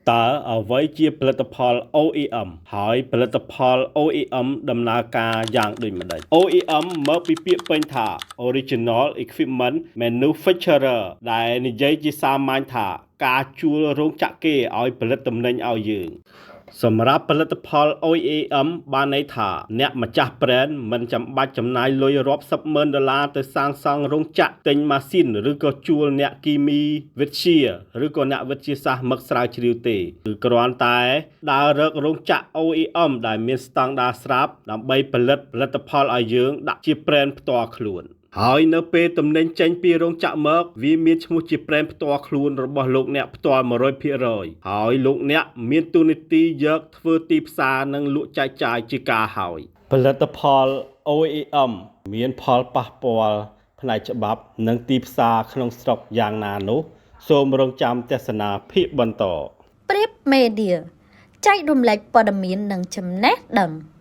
តើអ្វីជាផលិតផល OEM ហើយផលិតផល OEM ដំណើរការយ៉ាងដូចម្តេច OEM មកពីពាក្យពេញថា Original Equipment Manufacturer ដែលនិយាយជាសាមញ្ញថាការជួលរោងចក្រគេឲ្យផលិតទំនិញឲ្យយើង សម្រាប់ផលិតផល OEM បានន័យថាអ្នកម្ចាស់ brand មិនចាំបាច់ចំណាយលុយរាប់សិបម៉ឺនដុល្លារទៅសាងសង់រោងចក្រទិញម៉ាស៊ីនឬក៏ជួលអ្នកគីមីវិទ្យាឬក៏អ្នកវិទ្យាសាស្ត្រមកស្រាវជ្រាវទេគឺគ្រាន់តែដើររករោងចក្រ OEM ដែលមានស្តង់ដារស្រាប់ដើម្បីផលិតផលិតផលឲ្យយើងដាក់ជា brand ផ្ទាល់ខ្លួន ហើយនៅពេលទំនិញចេញពីរោងចក្រមកវាមានឈ្មោះជា brand ផ្ទាល់ខ្លួនរបស់លោកអ្នកផ្ទាល់100%ហើយលោកអ្នកមានតួនាទីយកធ្វើទីផ្សារនិងលក់ចែកចាយជាការហើយផលិតផល OEM មានផលប៉ះពាល់ផ្នែកច្បាប់និងទីផ្សារក្នុងស្រុកយ៉ាងណានោះសូមរងចាំទស្សនាភាគបន្ត ព្រៀបមេឌៀចែករំលែកព័ត៌មាននិងចំណេះដឹង។